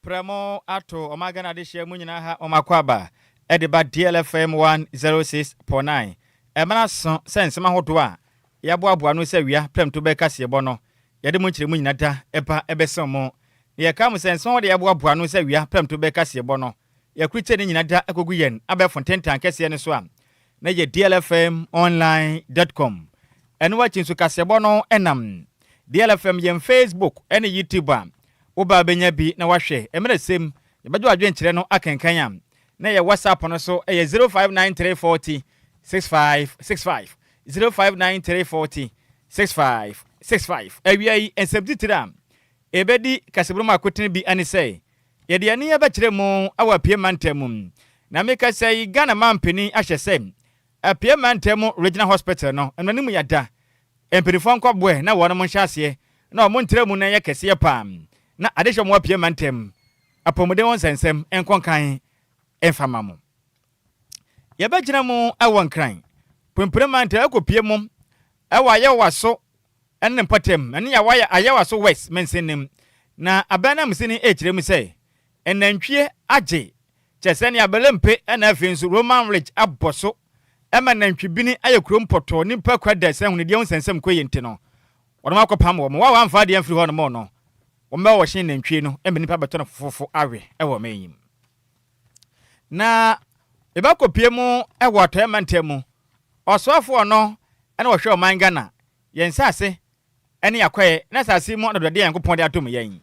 Prɛmo ato ɔman Ghana adehyeɛ mu nyinaa ha wɔn akwaaba de ba DLFM 106.9. Ɛmena so sɛ nsɛm ahodoɔ a yɛaboaboa ano sɛ awia prɛmto bɛyɛ kaseɛbɔ no, yɛde mu nkyerɛmu nyina da ɛba ɛbɛsɛn mo. Na yɛka mo sɛ nsɛm ahodoɔ yɛaboaboa ano sɛ awia prɛmto bɛyɛ kaseɛbɔ no, yɛakrukyɛ ne nyina da akɔgu yɛn abɛɛfo ntentan kɛseɛ no so a na yɛ dlfmonline.com. Ɛno akyi nso kaseɛbɔ no ɛnam DLFM yɛn Facebook ne YouTube a woba bɛnya bi na wahwɛ. Mmerɛ sɛm yɛbɛgye wadwenkyerɛ no akenkan a na yɛ WhatsApp no so ɛyɛ 059340 6565, 059340 6565. Awia yi nsɛm titiri a ɛbɛdi kasaburo mu akotene bi ane sɛ yɛde ani bɛkyerɛ mu awɔ Apue Mantam mu. Na meka sɛ yi Ghana mampanin ahyɛ sɛ Apue Mantam mu Regional Hospital no ɛno anim yɛda mpanimfoɔ nkɔboɛ na wɔn nhyɛ aseɛ na wɔn ntrɛ mu na ɛyɛ kɛseɛ paa na adehyɛ wɔn Apue Mantam apɔmuden wɔn nsɛnsɛm nkɔnkan mfama mo. Yɛbɛgyina mu ɛwɔ Nkran Pumpuni Mantam ɛkɔpie mu ɛwɔ Ayɛwaso ɛne ne mpɔtam ɛne yɛwɔ Ayɛwaso West mansinim na abɛn nam sini ɛkyerɛ mu sɛ ɛnantwie agye kyɛ sɛ ne abɛlɛmpe ɛna afei nso Roman Ridge abɔ so ɛma nantwibini ayɛ kurom pɔtɔ nipa kwa da sɛ hunidie ho nsɛnsɛm kɔ yɛ nti no wɔn akɔpam wɔn wa wɔamfa adeɛ mfiri hɔ nom no wɔn bɛ wɔhyɛn nantwie no ɛma nipa bɛtɔ no fofofo awe ɛwɔ ɔman yi mu. Na yɛbɛkɔpie mu ɛwɔ Atɔeɛ Mantam mu. Ɔsoafoɔ no ɛna wɔhwɛ ɔman Ghana yɛn nsase ɛne akɔɛ na asase mu adɔdɔdeɛ Nyankopɔn de atom yɛn.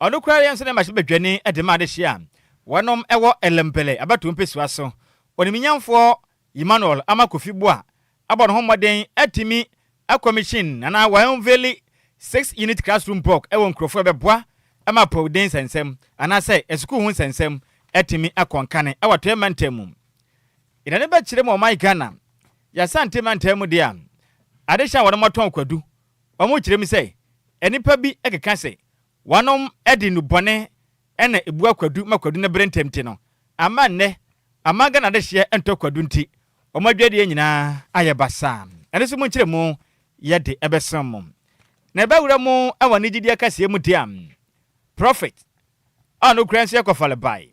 Ɔno koraa yɛn nso ne mmarahyɛ badwani de ma adehyɛ a wɔnom ɛwɔ Ɛlɛmpɛlɛ abatoɔ mpɛsua so. Onimnyamfoɔ Emmanuel Ama Kofi Boa abɔ ne ho mmɔden atumi akɔmihyin anaa wɔn six unit classroom block ɛwɔ nkurɔfoɔ bɛboa ɛma apɔwden nsɛnsɛm anaasɛ asukuu ho nsɛnsɛm atumi akɔ nkane ɛwɔ Atɔeɛ Mantam mu. Yɛde bɛkyerɛ mu ɔman Ghana yɛasante mantam mu deɛ a adehyɛ a wɔn atɔn kwadu wɔn kyerɛ mu sɛ nnipa bi keka sɛ wɔnom de nnubɔne ɛna ebua kwadu ma kwadu no bere ntɛm ti no ama nnɛ ama Ghana adehyeɛ ntɔ kwadu nti wɔn adwadeɛ nyinaa ayɛ basaa. Ɛno nso mu nkyerɛ mu yɛde ɛbɛsɛn mu na ɛbɛwura mu ɛwɔ ne gyidie kɛseɛ mu deɛ a prophet a no kura nso yɛ kɔfale bae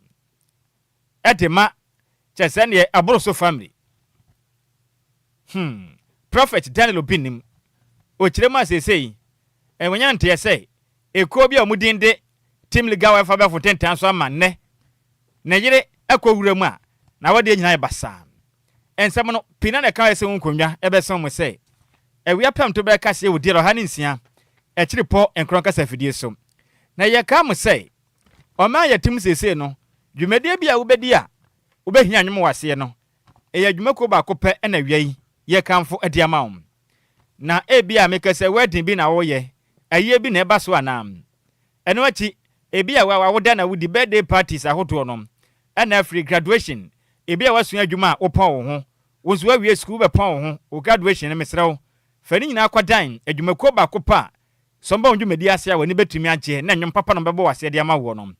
ɛde ma kyɛ sɛ neɛ aboro so family Prophet Daniel Obi nim ɔkyerɛ mu a seesei ɛwɔnya nteɛ sɛ ekuo bi a ɔmo din de Team Legal Wife abɛfo tentan so ama nnɛ ne yere ɛkɔ wura mu a na wɔdeɛ nyinaa yɛ basaa. Nsɛm no pii na ɛka sɛ wo nkonnwa ɛbɛsɛn mo sɛ awia pɛm to bɛka seɛ wɔ di 106.9 kasa afidie so. Na yɛka mo sɛ ɔman yɛ tim seesei no dwumadie bi a wobɛdi a wobɛhia nnwom wɔ aseɛ no ɛyɛ adwumakuo baako pɛ ɛna awia yi yɛkamfo de ama wo. Na ebi a meka sɛ wedding bi na woyɛ, ayie bi na ɛba so anaa ɛno akyi ebi a wawoda na wodi birthday parties ahodoɔ no ɛna afiri graduation, ebi a wasua adwuma a wopɔn wo ho, wo nso wawie sukuu bɛpɔn wo ho wo graduation no, mesrɛ wo fa ne nyinaa kɔdan adwumakuo baako pɛ a sɔmba wo dwumadi ase a w'ani bɛtumi agye na nnwom papa no bɛbɔ w'aseɛ de ama woɔ no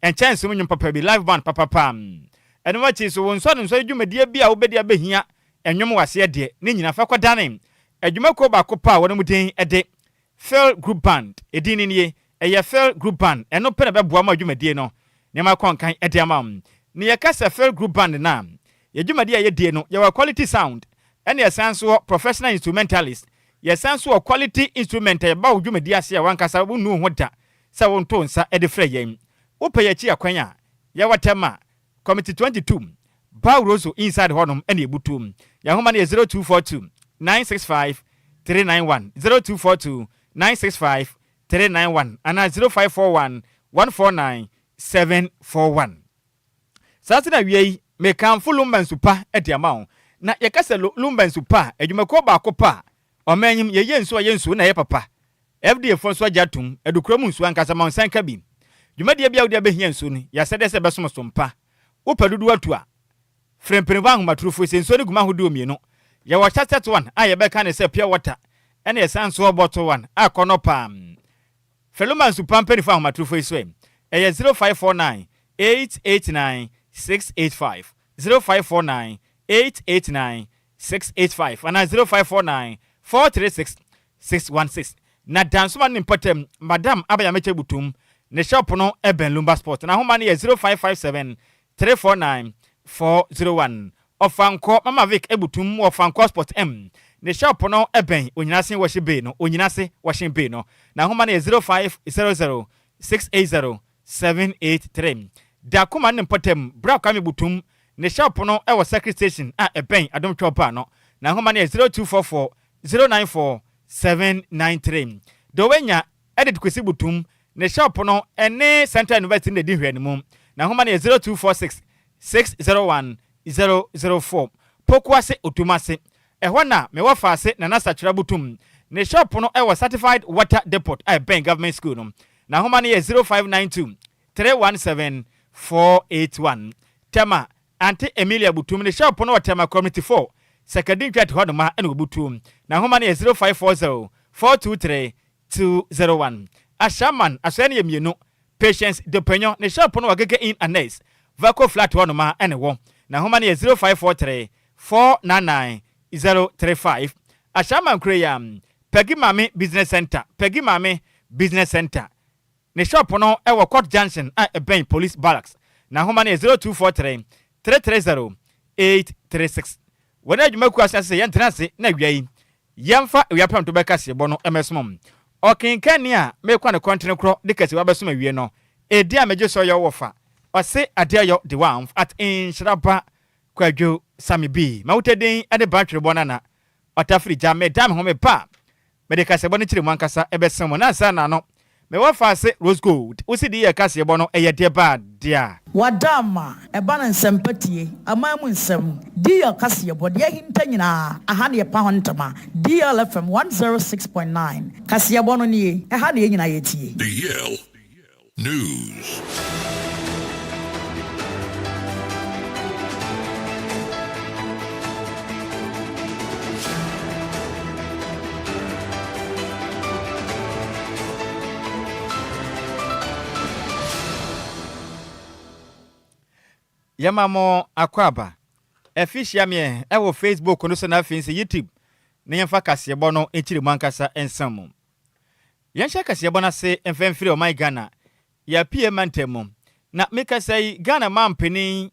ɛnkyɛnse mu nnwom papa bi, live band papapa. Ɛno akyi so wo nsɔ ne nsɔ dwumadie bi a wobɛdi abɛhia ɛnwom w'aseɛ deɛ ne nyinaa fa kɔdane adwumakuo baako pɛ a wɔn mu din de Phil Group Band. Edin ni nie, ɛyɛ Phil Group Band. Ɛno pɛ na bɛboa ma dwumadie no nneɛma kɔ nkan ɛde ama wo. Ne yɛka sɛ Phil Group Band na yɛ dwumadie a yɛdie no, yɛwɔ quality sound ɛne yɛsan so wɔ professional instrumentalist, yɛsan so wɔ quality instrument a yɛba wo dwumadie ase a wankasa wonnu ho da sɛ wonto nsa de frɛ yɛn. Wopɛ yɛkyi akwan a yɛwɔ tɛm a Committee 22 Bawroso inside hɔnom ɛne ebutu. Yɛn homa no yɛ 0242 965 391, 0242 965 391 anaa 0541 149 741. Saa nso na wie yi mekamfo Lumba nsupa de ama wo. Na yɛka sɛ Lumba nsupa a adwumakuo baako pa a ɔman yim yɛyɛ nsuo a yɛ nsuo na ɛyɛ papa. FDA foɔ nso agye atom adukuro mu nsuo ankasa ma nsan ka bi. Dwumadie bi a wode abɛhia nsuo no yɛasɛdeɛ sɛ ɛbɛsom so mpa. Wopɛ dodoɔ atu a frɛ mpanimfoɔ ahomatorofo sɛ nsuo no gu mu ahodoɔ mmienu. Yɛwɔ sachet one a yɛbɛka ne sɛ pure water ɛna yɛsan so wɔ bottle one a kɔnɔ paa. Frɛ Lumba nsupa mpanimfoɔ ahomatorofo yi so ɛ ɛyɛ 0549 889 685, 0549 889 685 anaa 0549 436 616. Na dansoma ne mpɔtam Madam Abayamekyɛ Butum. Ne shop no bɛn Lumba Sport. N'ahoma no yɛ 0557 349 401. Ɔfankɔ, Mama Vic Abutum wɔ Fankɔ Sport M. Ne shop no bɛn Onyinase Washing Bay no, Onyinase Washing Bay no. N'ahoma no yɛ 0500 680 783. Dakoma ne mpɔtam, Bra Kwame Butum, ne shop no wɔ Circuit Station a ɛbɛn Adom Twɔ Bar no. N'ahoma no yɛ 0244 094 793. Dɔwɛnya Edith Kwesi Butum, ne shop no ne Central University no na ɛdi nhwɛanimu. N'ahoma no yɛ 0246 601 004. Pokuase Otumase, ɛhɔ na mewɔ Faase Nana Sakyera Butum. Ne shop no wɔ Certified Water Depot a ɛbɛn Government School no. N'ahoma no yɛ 0592 317 481. Tema, Ante Emilia Butum, ne shop no wɔ Tema Community 4, Sakadi Ntwat hɔ nom a na wɔbutu. N'ahoma no yɛ 0540 423 201. Ashaiman, asoɛe no yɛ mmienu. Patience Dopenyo, ne shop no wɔ Gege Inn Annex, Vaco Flat hɔ nom a na ɛwɔ. N'ahoma no yɛ 0543 499 035. Ashaiman kuro yi ara, Peggy Maame Business Centre, Peggy Maame Business Centre, ne shop no wɔ Court Junction a ɛbɛn Police Barracks. N'ahoma no yɛ 0243 330 836. Wɔne adwumakuo ahyɛ ase sɛ yɛntena ase na awia yi yɛmfa awia prɛmto bɛ kaseɛbɔ no mmɛsom. Ɔkenkanni a mekɔ ne kɔntene korɔ de kaseɛbɔ abɛsom awie no, edin a megye so yɛ wɔfa ɔse Adeɛyɔ de Wamf at Nhyiraba Kwadwo Sami B. M'awotadin de Bantwerebɔ Nana Ɔtafiri Gya. Meda me ho meba a, mede kaseɛbɔ no kyerɛ mu ankasa bɛsɛn mo. Na ansa na no, mewɔ faase Rose Gold. Wo CD yɛ kaseɛbɔ no ɛyɛ deɛ ba deɛ a. Wada ama ɛba no nsɛmpa tie, aman mu nsɛm, DL kaseɛbɔ, deɛ ahinta nyinaa, aha na yɛpa ho ntama, DL FM 106.9, kaseɛbɔ no nie, ɛha na yɛn nyinaa yɛtie. DL News. Yɛma mo akwaaba. Ɛfi hyia meɛ ɛwɔ Facebook no so na afei nso YouTube na yɛmfa kaseɛbɔ no nkyiri mu ankasa nsa mu. Yɛnhyɛ kaseɛbɔ no ase mfa mfiri ɔman Ghana yɛapue mantam mu. Na mekasa yi Ghana manpanin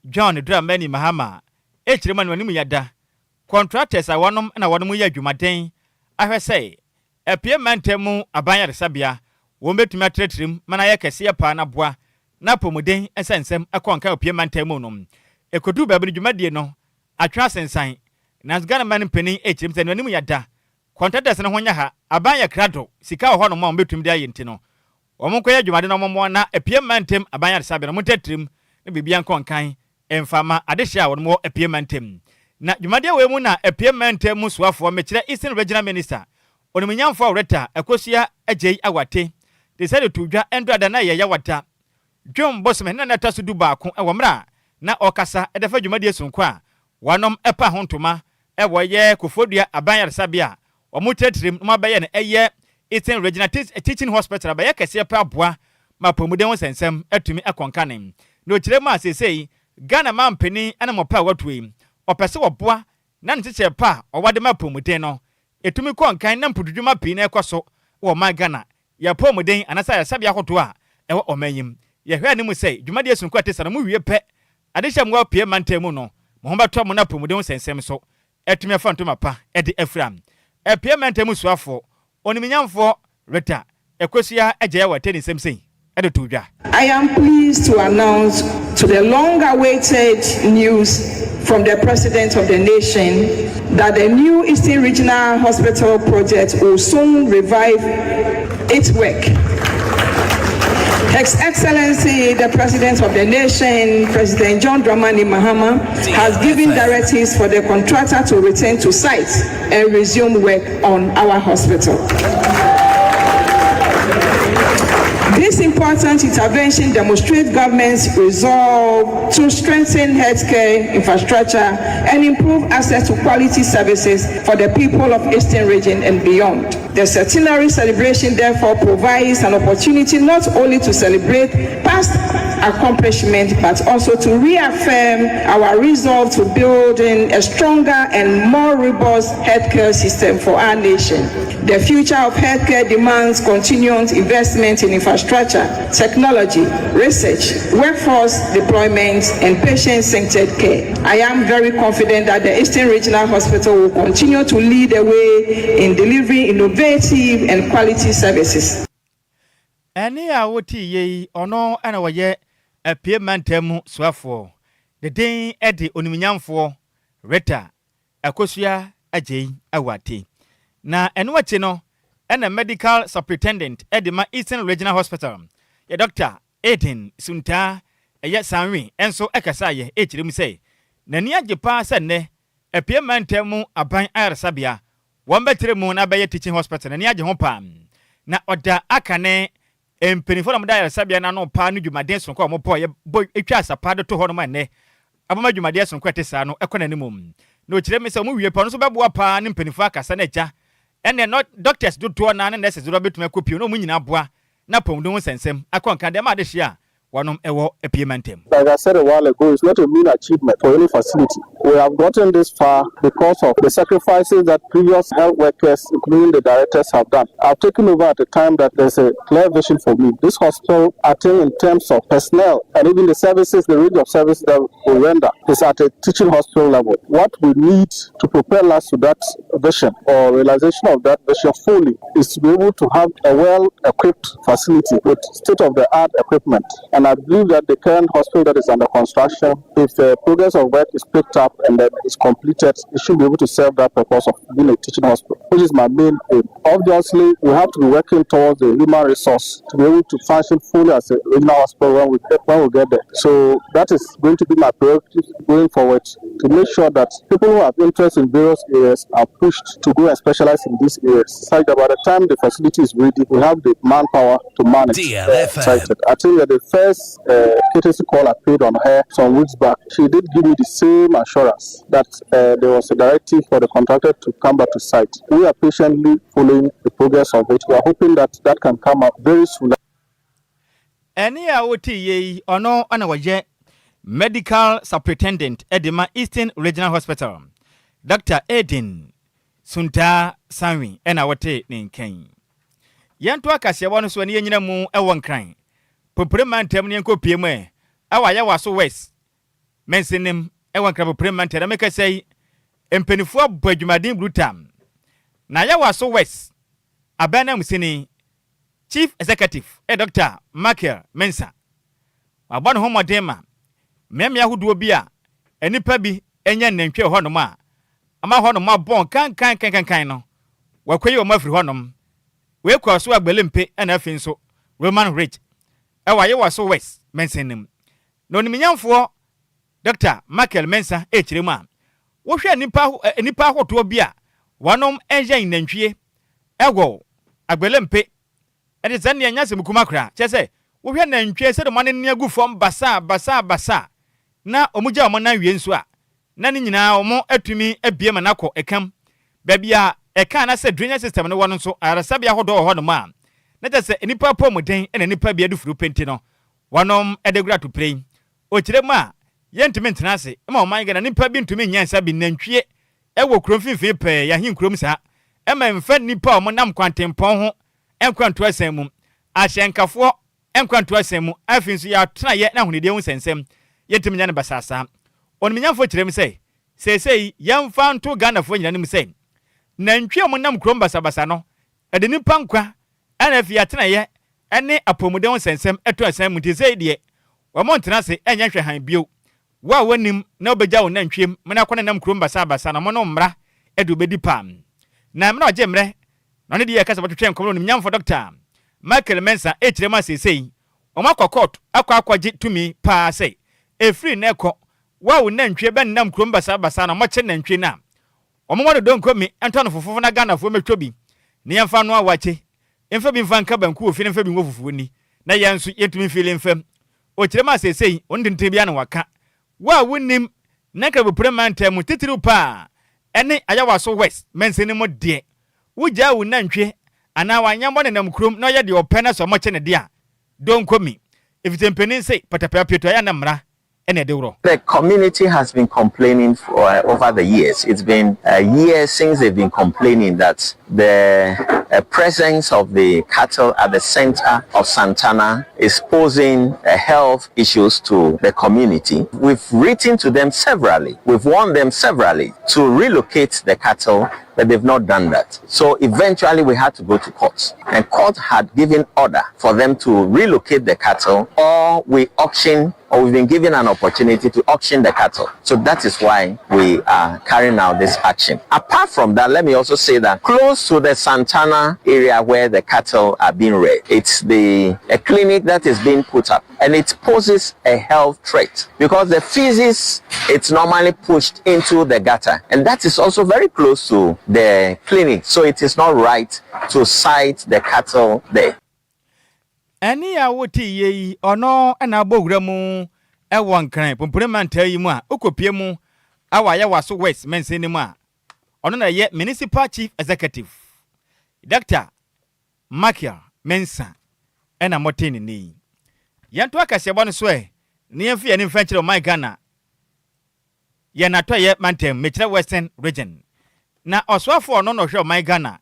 John Dramani Mahama ɛrekyerɛ mu a n'anim yada contractors a wɔnom na wɔnom yɛ adwumaden ahwɛ sɛ Apue mantam mu aban ayaresabea wɔn bɛtumi atrɛtrɛ mu ma no ayɛ kɛseɛ paa na aboa na apɔmuden nsɛnsɛm kɔ nka Apue mantam mu no. Ɛkɔduu baabi no dwumadie no atwe asensan nanso Ghana man mpanin ɛrekyerɛ mu sɛ n'anim yada Contractors no ho nyɛ ha, aban yɛ krado, sika wɔ hɔnom a wɔbɛtumi de ayɛ nti no, wɔnkɔyɛ adwumade na wɔmmoa na Apiem Mantam Aban Ayaresabea no wɔntrɛtrɛ mu na biribiara nkɔ nkan mfa mma adehyeɛ a wɔnom wɔ Apiem Mantam. Na dwumadeɛ wei mu na Apiem Mantam mu soafoɔ, mekyerɛ Eastern Regional Minister, Onimunyamfoɔ Rita Akosua Agyei Awate, de sɛ de too dwa ndora na ɛyɛ Yawada Dwom bosome ne na ɛtɔ so dubaako wɔ mmerɛ a na ɔrekasa de fa dwumadie sononko a wɔnom pa ho ntoma wɔ yɛ Koforidua Aban Ayaresabea a wɔn kyerɛkyerɛ mu na wɔabɛyɛ no ɛyɛ Eastern Regional Teaching Hospital abɛyɛ kɛseɛ pɛ aboa ma apɔmuden ho nsɛnsɛm atumi akɔ nkane. Na ɔkyerɛ mu a seesei Ghana manpanin anammɔpa a watuo yi ɔpɛ sɛ wɔboa na ne nkyekyɛɛ pa a ɔwɔ de ma apɔmuden no ɛtumi kɔ nkan na mpotudwuma pii na ɛkɔ so wɔ ɔman Ghana yɛn apɔwmuden anaasɛ ayaresabea ahodoɔ a ɛwɔ ɔman yi mu. Yɛhwɛ anim sɛ dwumadie sononko a ɛte saa no mowie pɛ, adehyɛ mmoa pue mantam mu no, mo ho bɛtɔ mo na apɔwmuden ho nsɛnsɛm nso atumi afa ntoma pa de afira. Apue mantam mu soafoɔ, Onimnyamfoɔ Rita Akosua Agyei Awatey de nsɛm sei de too dwa. I am pleased to announce to the long-awaited news from the President of the nation that the new Eastern Regional Hospital project will soon revive its work. His Excellency, the President of the nation, President John Dramani Mahama, has given directives for the contractor to return to site and resume work on our hospital. This important intervention demonstrates government's resolve to strengthen healthcare infrastructure and improve access to quality services for the people of Eastern Region and beyond. The centenary celebration therefore provides an opportunity not only to celebrate past accomplishment but also to reaffirm our resolve to building a stronger and more robust healthcare system for our nation. The future of healthcare demands continued investment in infrastructure infrastructure, technology, research, workforce deployment, and patient-centered care. I am very confident that the Eastern Regional Hospital will continue to lead the way in delivering innovative and quality services. Ɛnne a wotee yi, ɔno na ɔyɛ Apue Mantam mu soafoɔ. Ne din de Onimnyamfoɔ Rita Akosua Agyei Awuate. Na ɛno akyi no ɛna Medical Superintendent de ma Eastern Regional Hospital yɛ Dɔkta Eden Suntaa ɛyɛ Sanwi nso kasaeɛ rekyerɛ mu sɛ n'ani agye paa sɛ nnɛ Apue Mantam mu aban ayaresabea wɔbɛtrɛ mu na abɛyɛ Teaching Hospital n'ani agye ho paa na ɔda aka ne mpanyinfoɔ na wɔda ayaresabea no ano paa no dwumaden sononko a wɔbɔ yɛ twa asapa de to hɔ nom a nnɛ abama dwumadeɛ sononko a ɛte saa no ɛkɔ n'anim. Na ɔkyerɛ mi sɛ wɔn wie pa no nso bɛboa paa ne mpanyinfoɔ akasa na agya ɛnɛ no doctors dodoɔ naa ne nurses dodoɔ bɛtumi akɔ pie na wɔn nyinaa boa na apɔmuden ho nsɛnsɛm akɔ nka deɛ ma adehyɛ a wɔnom ɛwɔ Apue Mantam. Like I said a while ago, it's not a mean achievement for any facility. We have gotten this far because of the sacrifices that previous health workers, including the directors, have done. I've taken over at a time that there's a clear vision for me. This hospital, I think, in terms of personnel and even the services, the range of services that we render, is at a teaching hospital level. What we need to propel us to that vision or realization of that vision fully is to be able to have a well-equipped facility with state-of-the-art equipment. And I believe that the current hospital that is under construction, if the progress of work is picked up and then is completed, it should be able to serve that purpose of being a teaching hospital, which is my main aim. Obviously, we have to be working towards the human resource to be able to function fully as a regional hospital when we get there. So that is going to be my priority going forward, to make sure that people who have interest in various areas are pushed to go and specialize in these areas, such that by the time the facility is ready, we have the manpower to manage. DLFM. I think that the first courtesy call I paid on her some weeks back, she did give me the same assurance that there was a directive for the contractor to come back to site. We are patiently following the progress of it. We are hoping that that can come up very soon. Ɛne a wote yie yi, ɔno ɛna wɔyɛ Medical Superintendent ɛde ma Eastern Regional Hospital, Dr Eden Suntaa Sanwi, ɛna wɔte ne nkan. Yɛnto akaseɛbɔ no so ne yɛnyina mu ɛwɔ Nkran Popore Mantam ne yɛnkɔ pie mu ɛ ɛwɔ Ayawaso West mansinim ɛwɔ Nkran Popore Mantam. Na mekasa yi, mpanimfoɔ abɔ adwumaden brutam na Ayawaso West aban nanmusini, Chief Executive ɛ Dr Michael Mensa, wabɔ ne ho mmɔden ma mmeammea ahodoɔ bi a nnipa bi anya nnantwie wɔ hɔnom a ama hɔnom abɔn kankan no, wakɔyi wɔn afiri hɔnom. Wei kɔɔ so Agbelempe, ɛna afei nso Roman Ridge ɛwɔ Ayawaso West mansin no mu. Na onimnyamfoɔ Dr Michael Mensa ɛrekyerɛ mu a, wohwɛ nnipa ahodoɔ bi a wɔnom ɛyɛ nnantwie ɛwɔ Agbelempe, ɛde sɛ nea nyɛ asɛm kuma koraa. Kyerɛ sɛ wohwɛ nantwie sɛde ɔmo anene agu fam basaa basaa basaa na ɔmo gya ɔmo nan wie nso a, na ne nyinaa ɔmo atumi abie ma n'akɔ ɛkam baabi a ɛka na sɛ drainage system no wɔ no nso, ayaresabea ahodoɔ wɔ hɔnom a na kyerɛ sɛ nnipa apɔmuden ɛna nnipa bi adufuru penti no wɔnom ɛde gura atopire yi. Ɔkyerɛ mu a, yɛntumi ntena ase ma ɔman Ghana nnipa bi ntumi nyɛ nsa bi nantwie ɛwɔ kurom mfimfini pɛɛ yɛahen kurom saa, ɛma mfa nnipa a wɔnam kwantempɔn ho nkwanto asan mu, ahyɛnkafoɔ nkwanto asan mu. Afei nso yɛatena yɛ na ahonidie ho nsɛnsɛm yɛntumi nya no basaasaa. Ɔnumnyamfoɔ kyerɛ mu sɛ seesei yɛmfa nto Ghanafoɔ nyina no mu sɛ nantwie a wɔnam kurom basabasa no ɛde nipa nkwa ɛna afei atenayɛ ɛne apɔmuden ho nsɛnsɛm ɛto asan mu. Nti sei deɛ, wɔn ntena ase ɛnyɛ nhwɛhan bio. Wo a wɔnim na wobɛgya wo nantwie mu na akɔ nenam kurom basabasa na mo no mmara ɛde wobɛdi pam. Na mmerɛ ɔgye mmerɛ na ɔne deɛ yɛkasa bɛtwetwe nkɔmmɔ no, onimnyamfo Dr Michael Mensa ɛkyerɛ mu a, seesei wɔn akɔ court akɔ akɔgye tumi paa sɛ ɛfiri na ɛkɔ wo a wo nantwie bɛnam kurom basabasa na ɔmɔkyɛ nantwie no a, wɔn mo dodo nkomi ntɔ no fofofo na Ghanafoɔ mɛtwa bi ne yɛmfa no awakye, mfa bi mfa nka banku wɔ fie ne mfa bi ngo fufuo ni na yɛn nso yɛntumi mfili mfam. Ɔkyerɛ mu a, seesei wɔn tenten bi ano waka wo a wonim na Nkrabopire mantam mu titiriw paa ɛne Ayawaso West mansin no mu deɛ, wogyaa wo nantwie anaa wanyambɔ nenam kurom na ɔyɛ deɛ ɔpɛ na sɛ ɔmɔkyɛ ne deɛ a, donkomi, ɛfiri mpanin se pɛtɛpɛ apieto ayɛ na mmara. na ɛde worɔ. The community has been complaining for over the years. It's been years since they've been complaining that the presence of the cattle at the center of Santana is posing health issues to the community. We've written to them severally. We've warned them severally to relocate the cattle, but they've not done that. So eventually we had to go to court. And court had given order for them to relocate the cattle or we auction or we've been given an opportunity to auction the cattle. So that is why we are carrying out this action. Apart from that, let me also say that close to the Santana area where the cattle are being reared, it's the a clinic that is being put up and it poses a health threat because the feces it's normally pushed into the gutter and that is also very close to the clinic. So it is not right to site the cattle there. Ɛnne a wote yie yi, ɔno na abɔ wura mu wɔ Nkran Pumpuni mantam yi mu a wokɔpie mu awɔ Ayawaso West mansin no mu a, ɔno na ɛyɛ Municipal Chief Executive, Dr. Michael Mensah ɛna mote ne nne yi. Yɛnto akaseɛbɔ no so ɛ na yɛmfi yɛn mfa nkyerɛ ɔman Ghana yɛn atɔeɛ mantam, mekyerɛ Western Region. Na ɔsoafoɔ ɔno na ɔhwɛ ɔman Ghana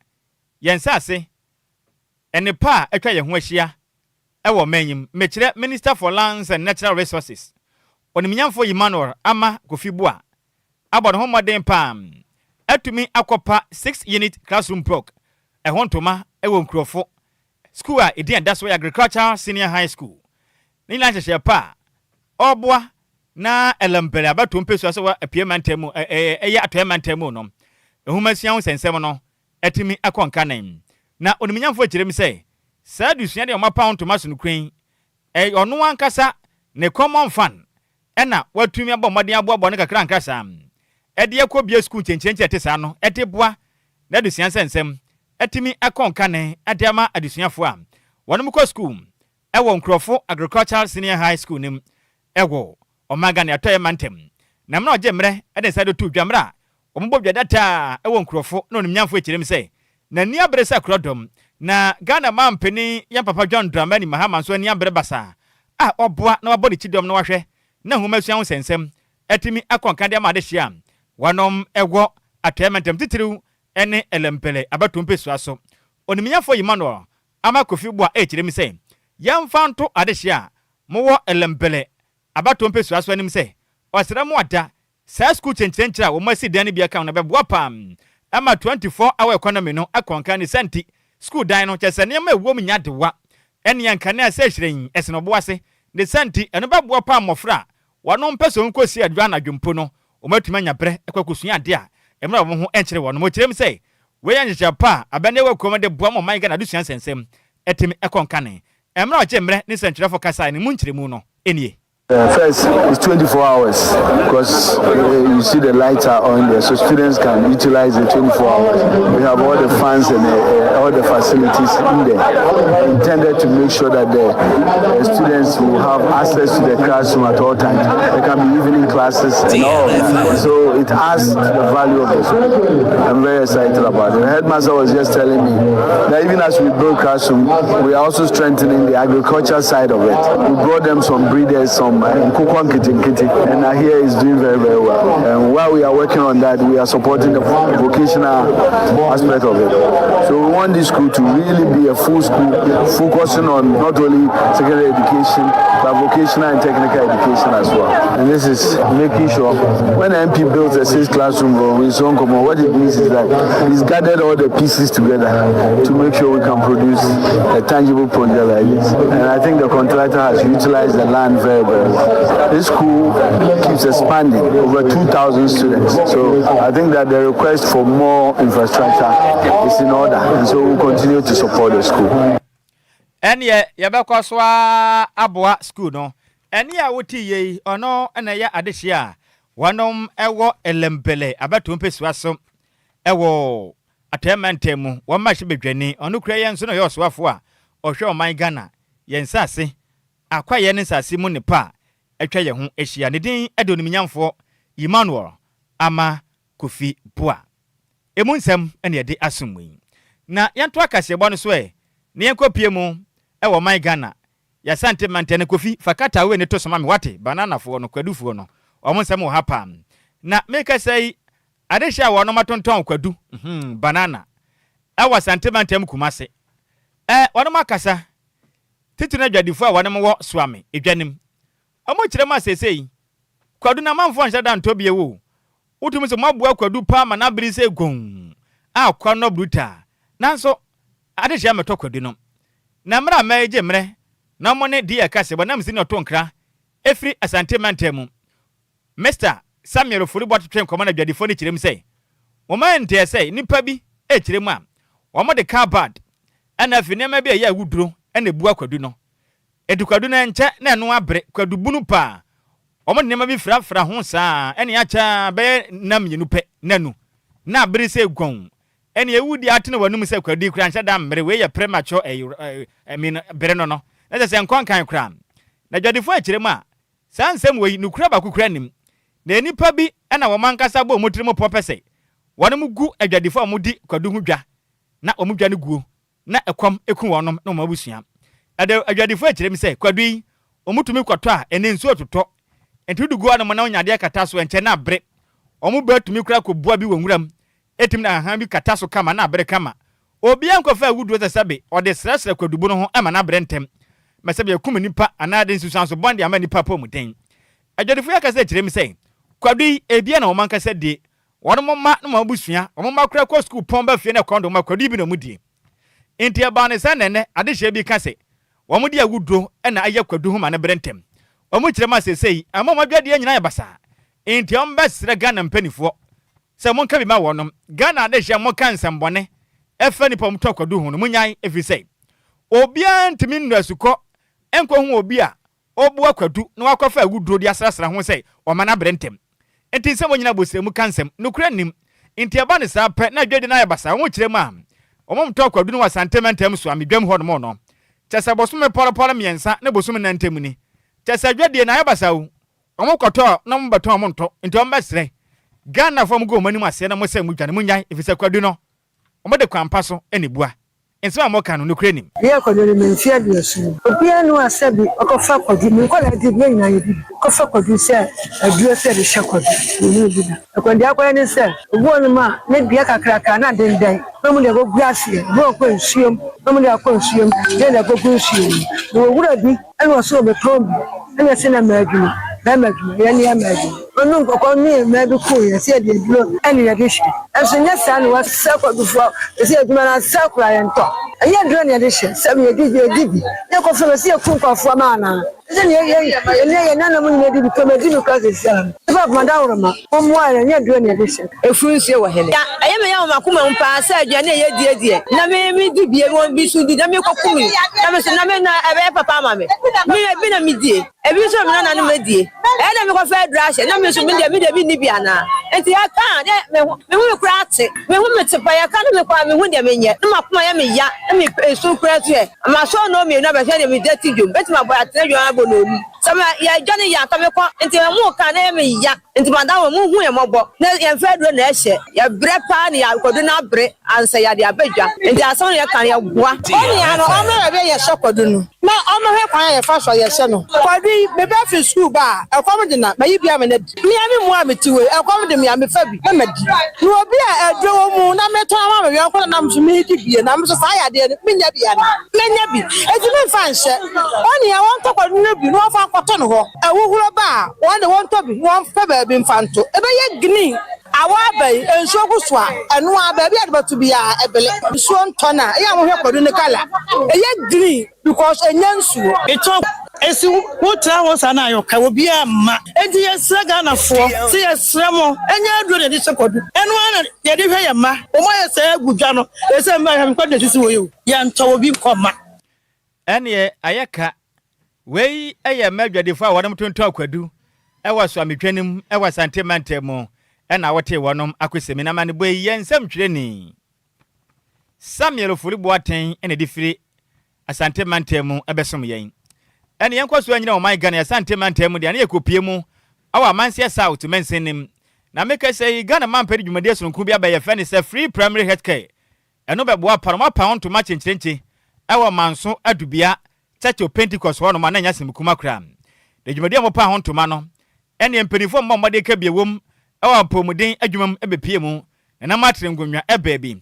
yɛn nsase nnepa a atwa yɛn ho ahyia ɛwɔ ɔman yi mu, mekyerɛ Minister for Lands and Natural Resources, Onimnyamfo Emmanuel Armah Kofi Buah abɔ ne ho mmɔden paa atumi akɔpa six unit classroom block ɛho ntoma ɛwɔ nkurɔfo school a ɛdin ɛda so yɛ Agricultural Senior High School. Ne nyinaa nhyehyɛ pa a ɔreboa na Ellembelle abɛto mpɛsua sɛ wɔ apue mantam mu, ɛyɛ atɔeɛ mantam mu no, nhomasua ho nsɛnsɛm no atumi akɔ nkanan. Na onimnyamfo kyerɛ mu sɛ saa adesua deɛ ɔmapa ho ntoma so no kwan ɛyɛ ɔno ankasa ne common fund ɛna watumi abɔ mmɔden aboaboa no kakra nkra saa ɛde akɔ bie sukuu nkyɛnkyɛnkyɛn ɛte saa no ɛde boa na adesua nsɛnsɛm atumi akɔ nkane ɛde ama adesuafoɔ a wɔn kɔ sukuu ɛwɔ Nkurɔfo Agricultural Senior High School nim ɛwɔ ɔman Ghana atɔeɛ mantam. Na mmerɛ ɔgye mmerɛ ɛde nsa de to dwa mmerɛ a wɔn bɔ dwa dataa ɛwɔ Nkurɔfo na onimnyamfo akyerɛ mu sɛ n'ani abere sɛ korɔ na Ghana man panin yɛn papa John Dramani Mahama nso ani abere basaa a ɔboa na wabɔ ne kyidɔm na wahwɛ na nhoma sua ho nsɛnsɛm atumi akɔ nka de ama adehyia a wɔnom ɛwɔ atɔeɛ mantam, titiriw ɛne Ellembelle abatoɔ mpɛsua so. Onimnyafo Emmanuel Armah Kofi Buah ɛkyerɛ mu sɛ yɛmfa nto adehyia a mowɔ Ellembelle abatoɔ mpɛsua so anim sɛ ɔsrɛ mo ada saa sukuu kyɛnkyerɛnkyerɛ a wɔn asi dan no bi aka no bɛboa pam ama 24 hour economy no akɔnka ne sɛnti sukuu dan no kyɛ sɛ nneɛma ɛwɔ mu nya dewa ɛne nkanea sɛ hyerɛn ɛsɛn ɔbo ase ne sɛnti ɛno bɛboa pam mmɔfra a wɔn mpɛ sɛ wɔn kɔsi adwa anadwo mpo no wɔn atumi anya berɛ ɛkɔ akɔsua adeɛ a mmerɛ wɔn ho nkyerɛ wɔn. Mo kyerɛ mu sɛ wei yɛ nhyehyɛ pa a abɛn ɛwɔ kurom de boa ma ɔman Ghana adesua nsɛnsɛm ɛtumi ɛkɔ nkane. Mmerɛ a ɔgye mmerɛ ne nsɛntwerɛfo kasa ne mu nkyerɛmu no nie. First, it's 24 hours because you see the lights are on there, so students can utilize the 24 hours. We have all the fans and all the facilities in there, intended to make sure that the students will have access to the classroom at all times. There can be evening classes and all. So it adds to the value of the school. I'm very excited about it. The headmaster was just telling me that even as we build classroom, we are also strengthening the agriculture side of it. We brought them some breeders, some nkokɔ nketenkete, and I hear is doing very, very well. And while we are working on that, we are supporting the vocational aspect of it. So we want this school to really be a full school, focusing on not only secondary education, but vocational and technical education as well. And this is making sure when the MP builds a six classroom with his own common, what it means is that he's gathered all the pieces together to make sure we can produce a tangible project like this. And I think the contractor has utilized the land very, very well. This school keeps expanding, over 2,000 students. So I think that the request for more infrastructure is in order. And so we'll continue to support the school. Ɛneɛ yɛbɛkɔ so a aboa school no. Ɛne a wote yie yi, ɔno ɛna ɛyɛ adehyɛ a wɔnom ɛwɔ Ellembelle abatoɔ mpɛsua so ɛwɔ atɔeɛ mantam mu, wɔn mma hyɛ badwani. Ɔno kura yɛn nso na ɔyɛ ɔsoafoɔ a ɔhwɛ ɔman Ghana yɛn nsase akwaeɛ ne nsase mu nipa a atwa yɛn ho ahyia. Ne din ɛde Onimnyamfoɔ Emmanuel Armah Kofi Buah. Emu nsɛm ɛna yɛde asom mu yi na yɛnto akaseɛbɔ no so ɛ na yɛnkɔ pie mu ɛwɔ ɔman Ghana. Y'Asante mantam no Kofi fa krataa wei no to so ma me wate Bananafoɔ no Kwadufoɔ no wɔn nsɛm wɔ ha paa Na mekasa yi adehye a wɔnom atontɔn kwadu hmm banana ɛwɔ Asante mantam Kumase ɛ wɔnom akasa titiri no adwadifoɔ a wɔnom wɔ Suame edwa no mu wɔn kyerɛ mu a seesei kwadu no amanfoɔ nhyɛ da ntɔ bio o Wotumi sɛ moaboa kwadu paa ma n'abere sɛ gomm a kwa no brutal. Nanso adehyeɛ mmɛtɔ kwadu no. Na mmerɛ a mɛregye mmerɛ na mo ne DL kasa bɔ na mesi ne ɔto nkra ɛfiri Asante mantam mu. Mister Samuel Ofori Boakye twee nkɔmmɔ na adwadifoɔ no kyerɛ mu sɛ wɔn anteɛ sɛ nnipa bi rekyerɛ mu a wɔde car bad ɛna afei nneɛma bi a ɛyɛ awuduro na ɛbua kwadu no. Enti kwadu no ɛnkyɛ na ɛno abere, kwadu bunu paa. Wɔde nneɛma bi frafra ho saa a, ɛnne akyɛ ara bɛyɛ nna mmienu pɛ, nnanu, na abere sɛ guɔn. Ɛnne ewu deɛ atene w'anom sɛ kwadu yi koraa nhyɛ da mmere, wei yɛ premature ɛyi, I mean, bere no no, na kyerɛ sɛ nkɔ nkan koraa. Na adwadifoɔ rekyerɛ mu a, saa nsɛm wei, nokorɛ baako koraa nnim. Na nnipa bi na wɔn ankasa bɔ wɔn tirim pɔ pɛ sɛ wɔn gu adwadifoɔ a wɔdi kwadu ho dwa na wɔn dwa no guo. na ɛkɔm ku wɔnom ne wɔn abusua. Ɛde adwadifo kyerɛ mu sɛ, kwadu yi, wɔtumi kɔtɔ a, ɛnnɛ nsuo retotɔ, nti wode gu anom na wonya adeɛ kata so a, ɛnkyɛ na abere. Wɔn mu bɛtumi koraa kɔbua bi wɔ nwuram, ɛtumi de ahahan bi kata so kama na abere kama. Obiara nkɔfa awuduro sɛ sɛbe ɔde srɛsrɛ kwadubu no ho ma no abrɛ ntɛm, ma sɛbe akum nnipa anaa de nsunsuanso bɔne de ama nnipa apɔwmuden. Adwadifo yi akasa kyerɛ mu sɛ, kwadu yi, ebia na wɔn ankasa die, Wɔn mma ne wɔn abusua, wɔn mma koraa kɔ sukuu pɔn ba fie na ɛkɔm de wɔn a, kwadu bi na wɔdie. Enti ɛbaa no sɛ na ɛnnɛ adehyeɛ bi ka sɛ wɔde awuduro na ayɛ kwadu ho ma no brɛ ntɛm. Wɔn kyerɛ mu a seesei ama wɔn adwadeɛ nyinaa ayɛ basaa. Enti wɔbɛsrɛ Ghana mpaninfoɔ sɛ monka bi ma wɔnom. Ghana adehyeɛ moka nsɛmbɔne ɛfa nnipa a wɔtɔ kwadu ho no monyae ɛfiri sɛ obiara ntumi nnɔ asukɔ nkɔhu obi a Ɔbua kwadu na wakɔfa awuduro de asrasra ho sɛ ɔma no abrɛ ntɛm. Enti nsɛm a ɔnyina abosrɛ mu ka nsɛm, nokorɛ nnim. Enti ɛba no saa pɛ na dwadi no ayɛ basaa. Wɔn kyerɛ mu a, wɔn tɔɔ kwadu no wɔ Asante mantam so Amedwam hɔ nom no. Kyɛ sɛ bosome pɔrɔpɔrɔ mmiɛnsa ne bosome nnan ntam ni. Kyɛ sɛ dwadie no ayɛ basaa o. Wɔn kɔtɔ na wɔn bɛtɔn wɔn ntɔ. Enti wɔn bɛsrɛ Ghanafoɔ a wɔgu wɔn anim aseɛ na wɔsɛ wɔn dwa no, monnyae, ɛfiri sɛ kwadu no, Wɔde kwan pa so na ebua. Nsɛm a wɔka no, nokorɛ nnim. Meyɛɛ kwadu no me mfe aduoson. Obiara nni hɔ a sɛbi ɔkɔfa kwadu, me nkwadaa di bi, yɛn nyinaa yɛdi bi, kɔfa kwadu sɛ aduro sɛ yɛde hyɛ kwadu, menhuu bi da. Ɛkwan deɛ akɔyɛ ne sɛ, obi wɔ hɔnom a ne dua kakraka na adendɛn na wɔde akɔgu aseɛ, ebi wɔ hɔ kɔ nsuom na wɔde akɔ nsuom na yɛde akɔgu nsuo mu. Mewɔ wura bi Ɛna ɔse ɔbɛtɔn bi ɛna ɛse na mɛ adwuma bɛɛma adwuma yɛne yɛ mɛ adwuma ɔno nkɔkɔ ne yɛ mɛ bi koo yɛ sɛ yɛde aduro ɛne yɛde hyɛ ɛnso nyɛ saa na wasɛ kwadufoɔ ɛsɛ adwuma no asɛ kora yɛn tɔ ɛnyɛ aduro ne yɛde hyɛ sɛ yɛde yɛdi bi yɛ kɔfɛ bɛ sɛ yɛku nkɔfoɔ ma anaa ɛsɛ ne yɛ yɛ ne yɛ nanamu nyina di bi kɔ mɛ di bi kora sɛsi ara ɛfɛ akoma daworo ma ɔmmoa yɛ nyɛ aduro ne yɛde hyɛ. Efuru nsuo wɔ hene. Ɛyɛ me ya wɔ m'akoma mu paa sɛ aduane a ɛyɛ die deɛ, na me medi bie, wɔn bi nso di, na mekɔkum yi, na me nso na me na ɛbɛyɛ papa ama me. Me ebi na medie, ebi nso na me nananom adie. Ɛyɛ na mekɔfa aduru ahyɛ, na me nso me deɛ me deɛ menni bi anaa? Nti yɛka a, na me ho me ho me koraa ate, me ho me te pa, yɛka na me koraa mehu deɛ menyɛ, na m'akoma yɛ me ya, na me esu koraa nso ɛ. Masɔ nnɔɔ mmienu abɛhwɛ deɛ meda ti dwom, mɛtumi abɔ atena dwom abɔ nnɔɔnum. Sɛ me yɛdwane yɛ anka mekɔ, nti wɔka a na ɛyɛ me ya. Nti madam mo hu yɛn mmɔbɔ na yɛn fɛ aduro na ɛhyɛ yɛ brɛ paa ne yɛ kwadu no abere ansa yɛde aba dwa nti asɛm no yɛ ka no yɛ boa. Onua no ɔmmra baabi a yɛhyɛ kwadu no na ɔmmɛhwɛ kwan a yɛfa so a yɛhyɛ no. Kwadu yi, me ba fi sukuu ba a, ɛkɔm de no a, mayi bi ama no adi. Me ara me mua a mete hɔ yi, ɛkɔm de me a, mefa bi na madi. Na obi a aduro wɔ mu na metɔn ama me yɔnko na nam so meredi bi na me nso saa yadeɛ no, mennya bi anaa? Mɛnya bi. Enti memfa nhyɛ. Onua, wɔntɔ kwadu no bi na wɔmfa nkɔto no hɔ. Ahuhuro ba a, wɔn de wɔntɔ bi na wɔmpɛ baabi mfa nto. Ɛbɛyɛ green. Awɔ aba yi, nsuo gu so a, ɛno ara baabi a yɛde bɛto biara, ɛbele. Nsuo ntɔ no a, ɛyɛ a mohwɛ kwadu no colour, ɛyɛ green because ɛnya nsuo. Etɔ esi wo tra hɔ saa na ayɛ ɔka obiara mma. Enti yɛsrɛ Ghanafoɔ sɛ yɛsrɛ mo ɛnyɛ aduro na yɛde hyɛ kwadu ɛno ara na yɛde hwɛ yɛn mma wɔn ayɛ sɛɛ agu dwa no ɛsɛ mma hwɛ me kwadu na ɛsisi hɔ yi o yɛntɔ obi nkɔ mma. Ɛneɛ ayɛ ka. Wei yɛ mma adwadifoɔ a wɔnom tontɔn kwadu wɔ Soametwa no mu wɔ Asante mantam mu na wotee wɔnom akosɛm yi. Na amanebɔ yi yɛ nsɛmtwerɛni Samuel Ofori Boateng na ɛde firi Asante mantam mu bɛsom yɛn. Ɛne yɛnkɔ so anyina ɔman Ghana Asante mantam mu deɛ na yɛkɔpie mu wɔ Amanseɛ South mansin no mu. Na mekasa yi Ghana mampɛ de dwumadie sononko bi aba yɛfrɛ no sɛ Free Primary Health Care. Ɛno bɛboa pa no wɔapaw ntoma kyenkyerenkye wɔ Manso Adubea. Church of Pentecost hɔnom a na ɛnyɛ asɛm kuma koraa. Na dwumadi a wɔpaa ho ntoma no, ɛneɛ mpanimfoɔ mmɔ mmɔden ka bi ɛwom wɔ apɔwmuden adwuma mu bɛpue mu na nam atere nkonnwa baabi.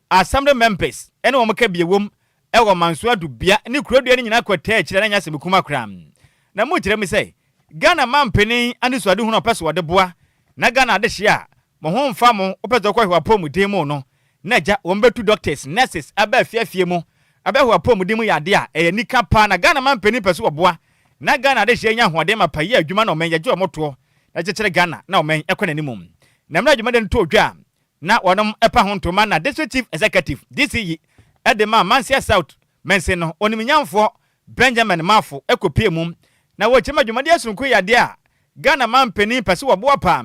Assembly members ne wɔn ka bi ɛwom wɔ Manso Adubea ne Kurodua no nyinaa kɔtaa akyire a na ɛnyɛ asɛm kuma koraa. Na mu kyerɛ mu sɛ Ghana manpanin anisoadehunu a ɔpɛ sɛ ɔde boa na Ghana adehyeɛ a Mo ho mfa mo, wopɛ sɛ wokɔhwɛ w'apɔwmuden mu no, na agya, wɔn bɛtu doctors, nurses aba afie afie mu abɛhwɛ w'apɔwmuden mu yɛ adeɛ a ɛyɛ anika paa na Ghana manpanin pɛ sɛ wɔboa na Ghana adehyeɛ nya ahoɔden mapa yɛ adwuma na ɔman yɛgye wɔn toɔ na kyekyere Ghana na ɔman ɛkɔ n'anim. Na mmerɛ a dwumadie no too dwa a na wɔnom ɛpa ho ntoma na District Chief Executive, DCE, de maa Manhyia South Mansin no Onimnyamfoɔ Benjamin Marfo kɔpue mu na wɔkyerɛ ma dwumadie sononko yɛ adeɛ a Ghana manpanin pɛ sɛ wɔboa paa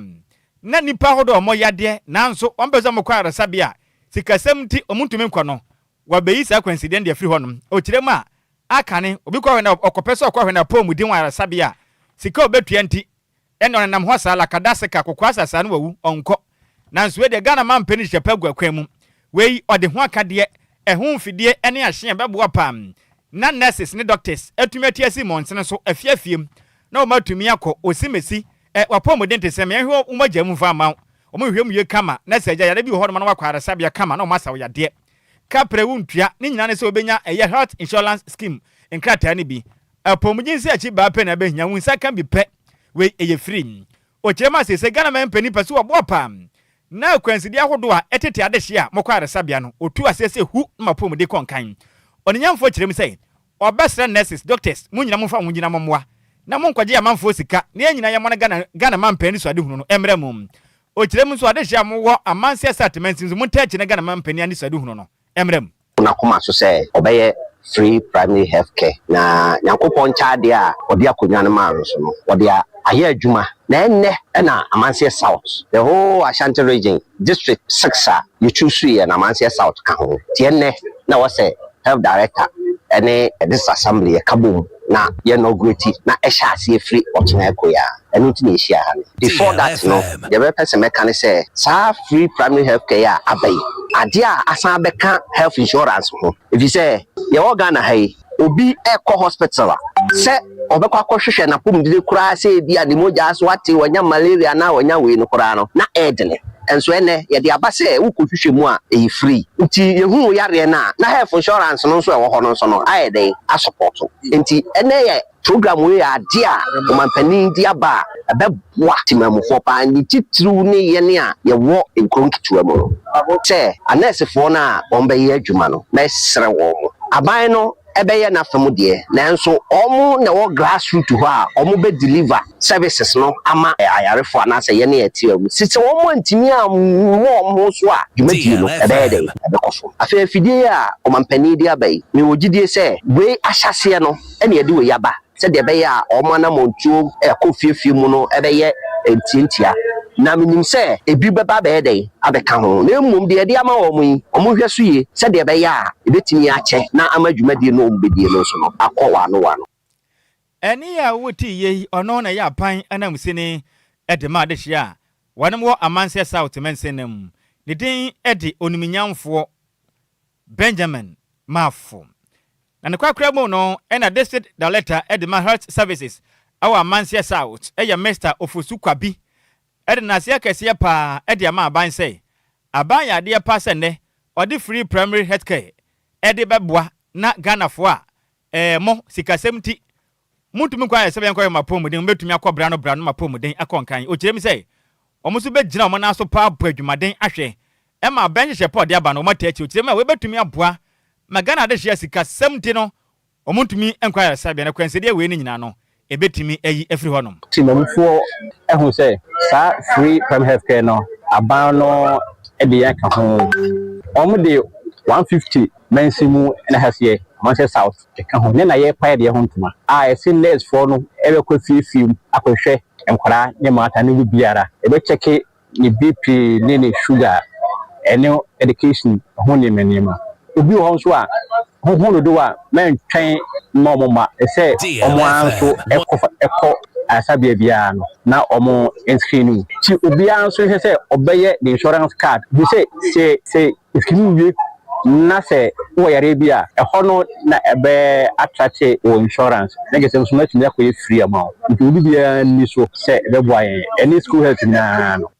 na nnipa ahodoɔ a wɔn yadeɛ nanso wɔn pɛ sɛ wɔn kɔ ayaresabea a sikasɛm nti wɔn ntumi nkɔ no, wɔabɛyi saa akwansideɛ no de afiri hɔ nom. Ɔkyerɛ mu a, akane, obi kɔ hwɛ na ɔkɔpɛ sɛ ɔkɔ hwɛ n'apɔwmuden wɔ ayaresabea a, sika a ɔbɛtua nti ɛna ɔnenam hɔ saa, lakadaseka, kokoa saa na wawu, ɔnkɔ. Nanso wei deɛ Ghana manpanin hyehyɛ pa agu akwan mu. Wei, ɔde ho akadeɛ, ɛho mfidie ne ahye a ɛbɛboa paa na nurses ne doctors atumi ate asi mmɔntene so, afie afie mu, na wɔatumi akɔ osimesi Ɛ, w'apɔwmuden te sɛ me, ɛnhwɛ wo mogya mu mfa mma wo. Wɔhwehwɛ mu yie kama, na sɛ agya yare bi wɔ hɔnom a na wakɔ ayaresabea kama na wɔasa wo yadeɛ. Kaprɛ wontua, ne nyinaa ne sɛ wobɛnya ɛyɛ Health Insurance Scheme nkrataa no bi. Apɔwmuden sɛ akyi baa pɛ na ɛbɛhia, wo nsa ka bi pɛ, wei ɛyɛ free. Ɔkyerɛ mu a seesei Ghana man mpanin pɛ sɛ wɔboa paa na akwansideɛ ahodoɔ a ɛtete adehyeɛ a mokɔ ayaresabea no, wɔtu aseɛ sɛ hu na mo apɔwmuden kɔ nkan. Ɔneyamfoɔ kyerɛ mu sɛ Ɔbɛsrɛ nurses, doctors, mo nyina momfa mo ho ngyina mommoa na monkɔgye amanfoɔ sika na yɛn nyina yɛmmɔ na Ghana Ghana manpanin anisoadehunu no mmra mu. Ɔkyerɛ mu nso adehyeɛ a mowɔ amanse asate mansin nso montaa akyi na Ghana manpanin anisoadehunu no mmra mu. N'akoma so sɛ ɔbɛyɛ free primary health care na Nyankopɔn nkyɛ adeɛ a ɔde akonwa no maa no so no ɔde ayɛ adwuma na ɛnnɛ na Amanseɛ South the whole Ashanti region district 6 a yɛ choose yɛ no Amanseɛ South ka ho nti ɛnnɛ na ɛwɔ sɛ Health Director ne District Assembly yɛka bom na yɛ inaugurate na ɛhyɛ aseɛ firi ɔkyena ɛkɔ yi a, ɛno nti na yɛhyia ha no. Before that no, deɛ mɛpɛ sɛ mɛka ne sɛ, saa free primary health care yi a aba yi, adeɛ a asan abɛka health insurance ho, ɛfiri sɛ yɛwɔ Ghana ha yi, obi rekɔ hospital a, sɛ ɔbɛkɔ akɔhwehwɛ n'apɔmuden koraa sɛ ebia ne mogya so ate, wanya malaria anaa wanya wei no koraa no, na ɛredene. Nso ɛnnɛ, yɛde aba sɛ wokɔhwehwɛ mu a, ɛyɛ free. Nti yɛhu wo yareɛ no a, na health insurance no nso a ɛwɔ hɔ no nso no ayɛ dɛn? Asɔpɔto. Nti ɛnnɛ yɛ program wei yɛ adeɛ a ɔmanpanin de aba a ɛbɛboa temanmufoɔ paa, ne titiriw ne yɛn a yɛwɔ nkuro nketewa mu no. Sɛ anɛɛsefoɔ no a wɔbɛyɛ adwuma no, mɛsrɛ wɔn, aban no bɛyɛ n'afa mu deɛ, nanso wɔn na ɛwɔ grass root hɔ a wɔn bɛ deliver services no ama ayarefoɔ anaasɛ yɛn a yɛte hɔ mu. Sɛ wɔn antumi ammɔ wɔn ho so a, dwumadie no ɛbɛyɛ dɛn? Ɛbɛkɔ so. Afei afidie yi a ɔmanpanin de aba yi, mewɔ gyidie sɛ wei ahyɛaseɛ no na yɛde wei aba sɛdeɛ ɛbɛyɛ a wɔn anammɔntuo ɛkɔ fie fie mu no bɛyɛ ntiantia. Na menim sɛ ebi bɛba abɛyɛ dɛn? Abɛka ho. Na mmom deɛ yɛde ama wɔn yi, wɔnhwɛ so yie sɛdeɛ ɛbɛyɛ a ɛbɛtumi akyɛ na ama dwumadie no a wɔbɛdie no nso no akɔ wɔano wɔano. Ɛnne a wotee yei, ɔno na ɛyɛ aban ananmusini de ma adehyeɛ a wɔnom wɔ Amanseɛ South mansin no mu. Ne din de Onimnyamfoɔ Benjamin Marfo. Na ne korakora mu no na District Director de ma Health Services wɔ Amanseɛ South yɛ Mister Ofosu Kwabi de nnaseɛ kɛseɛ paa de ama aban sɛ aban yɛ adeɛ pa sɛ nnɛ ɔde free primary healthcare de bɛboa na Ghanafoɔ a ɛɛ mo sikasɛm nti montumi nkɔ ayɛ sɛ bɛnkɔhwɛ mo apɔmuden mobɛtumi akɔ bra no bra no mo apɔmuden akɔ nkan. Ɔkyerɛ mu sɛ wɔn nso bɛgyina wɔn nan so paa abɔ adwumaden ahwɛ ma abɛn nhyehyɛe pa a ɔde aba no wɔate akyi. Ɔkyerɛ mu a wei bɛtumi aboa ma Ghana adehyeɛ a sikasɛm nti no wɔntumi nkɔ ayaresabea no akwansideɛ wei no nyinaa no ɛbɛtumi ayi afiri hɔnom. Temamufoɔ ahu sɛ saa free primary health care no aban no de yɛn ka ho. Wɔn de 150 mansin mu na ɛhaseɛ, Amanseɛ South ka ho, ne na yɛrepae deɛ ho ntoma a ɛse nurse foɔ no bɛkɔ afie fie mu akɔhwɛ nkwadaa ne mmaatan no mu biara. Yɛbɛkyɛke ne BP ne ne sugar ɛne education ho nneɛma nneɛma. Obi wɔ hɔ nso a ho ho dodow a mɛntwɛn mma wɔn mma ɛsɛ wɔn ara nso ɛkɔ ɛkɔ ayaresabea biara no na wɔn screen wo. Ti obiara nso hwɛ sɛ ɔbɛyɛ ne insurance card bi sɛ sɛ sɛ screen wie. Na sɛ wowɔ yareɛ bi a, ɛhɔ no na ɛbɛ attract wɔ insurance na kyerɛ sɛ nso atumi akɔyɛ free ama wo. Nti obi biara nni so sɛ ɛbɛboa yɛn ɛne school health nyinaa no.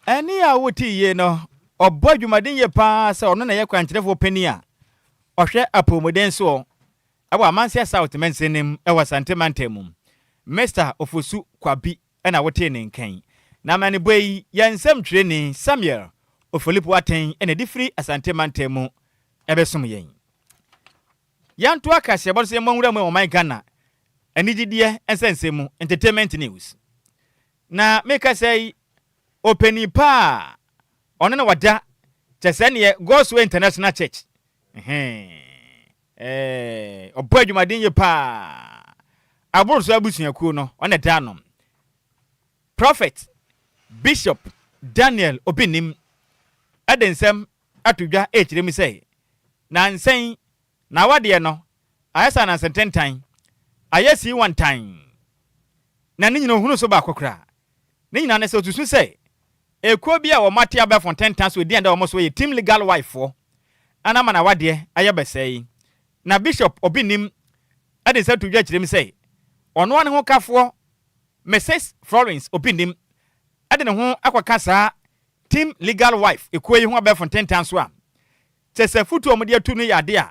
Ɛnne a wote yie no, ɔbɔ adwumaden yie paa sɛ ɔno na ɛyɛ kwankyerɛfoɔ panin a ɔhwɛ apɔwmuden soɔ wɔ Amanseɛ South mansini mu wɔ Asante mantam mu. Mister Ofosu Kwabi na wotee ne nka yi. Na amanebɔ yi, yɛn nsɛmtwerɛni Samuel Ofolipo Aten na ɛde firi Asante mantam mu bɛsom yɛn. Yɛntoa kaseɛbɔ no so yɛmmɔ nwura mu wɔ ɔman Ghana anigyedeɛ nsɛnsɛm mu, entertainment news. Na mekasa yi, ɔpanin pa a ɔno na wada kyɛ sɛ neɛ God's Way International Church ɛɛ ɔbɔ adwumaden yie paa aboro so abusuakuo no ɔna ɛda ano. Prophet Bishop Daniel Obinim ɛde nsɛm ato dwa ɛrekyerɛ mu sɛ nansa yi n'awadeɛ no ayɛ sɛ ananse ntentan, ayɛ sii wantan na ne nyina ohunu so baako koraa. Ne nyinaa ne sɛ osusu sɛ ekuo bi a wɔn ate abɛɛfo ntentan so edi a ɛda wɔn so yɛ Team Legal Wife foɔ ana ama n'awadeɛ ayɛ bɛsɛɛ yi. Na Bishop Obinim de nsa to dwa kyerɛ mu sɛ ɔno ara ne ho kafoɔ Misis Florence Obinim de ne ho akɔka saa Team Legal Wife ekuo yi ho abɛɛfo ntentan so a kyerɛ sɛ afotu a wɔde atu no yɛ ade a